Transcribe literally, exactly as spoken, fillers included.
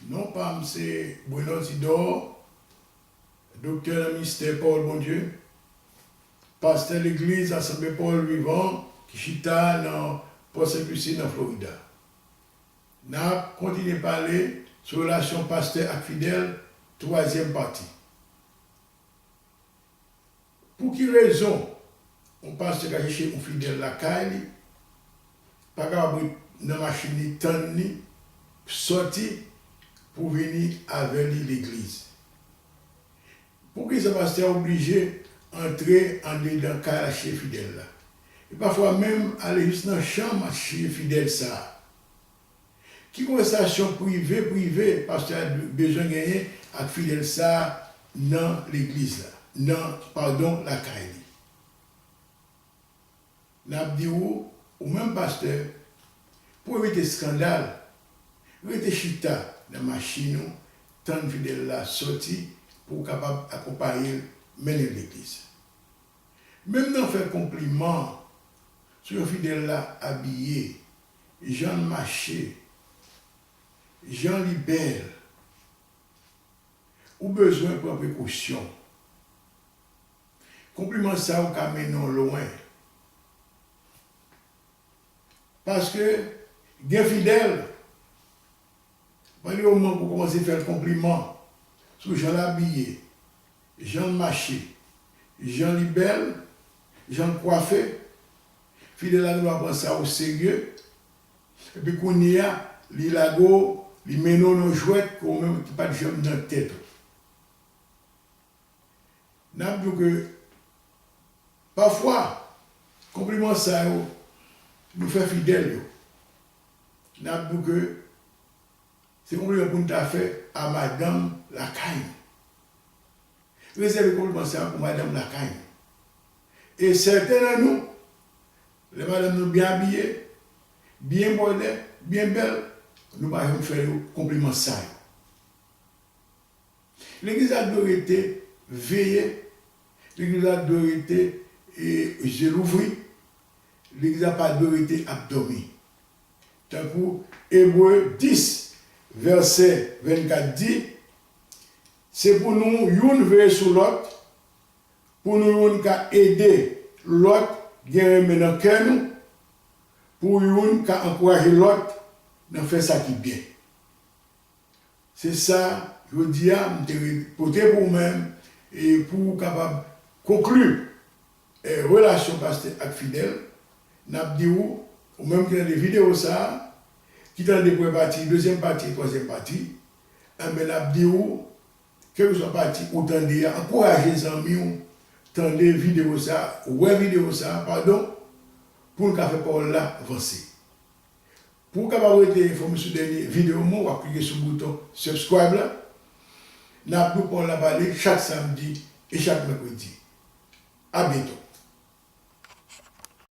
Non pa m se Bruno Tidor, doktè nan mistè Pawòl Bondye, pastè legliz Asanble Pawòl Vivan ki chita nan Port Saint Lucie nan Florida. N ap kontinye pale sou relasyon pastè ak fidèl, twazyèm pati. Pou ki rezon yon pastè ka chèche yon fidèl lakay li, pa kapab ret nan machin li tann li sòti pou vini avè li legliz? Poukisa pastè a oblije antre andedan kay la chèche fidèl la? E pafwa menm ale jis nan chanm a chèche fidèl sa a. Ki konvèsasyon prive, prive pastè a bezwen genyen ak fidèl sa a nan legliz la, nan, padon, lakay li? N ap di ou, ou menm pastè, pou evite eskandal, rete chita nan machin ou, tann fidèl la sòti pou w kapab akonpaye l mennen l legliz. Menm nan fè konpliman sou jan fidèl la abiye, jan l mache, jan li bèl, ou bezwen pran prekosyon. Konpliman sa yo ka mennen w lwen. Paske gen fidèl, pandan yon moman pou kòmanse fè l konpliman sou jan l abiye, jan l mache, jan li bèl, jan l kwafe, fidèl la gen dwa pran sa oserye, epi kounye a, li lage w, li mennen w nan jwèt ke ou menm ki pa t janm nan tèt ou. N ap di w ke pafwa, konpliman sa yo, nou fè fidèl yo. N ap di w ke se konpliman pou n ta fè a madanm lakay nou. Rezève konpliman sa yo pou madanm lakay nou. E sèten nan nou, lè madanm nou byen abiye, byen bwòdè, byen bèl, nou pa janm fè yo konpliman sa yo. Legliz la dwe rete veye. Legliz la dwe rete, e, je louvri. Legliz la pa dwe rete ap dòmi. Tankou Ebre dis, vèsè vennkat di, se pou nou youn veye sou lòt, pou nou youn ka ede lòt gen renmen nan kè nou, pou youn ka ankouraje lòt nan fè sa ki byen. Se sa, jodi a, m te re-, pote pou ou menm, e pou w kapab konkli, e, relasyon pastè ak fidèl, n ap di w, ou menm ki tande videyo sa a, ki tande premye pati, dezyèm pati, e twazyèm pati, enben, n ap di w, kèlkeswa pati ou tande a, ankouraje zanmi w tande videyo sa a, wè videyo sa a, padon, pou n ka fè pawòl la vanse. Pou w kapab rete enfòme sou dènye videyo m yo, w ap klike sou bouton subscribe la. N ap nou pawòl la pale chak samdi e chak mèkredi. A byento.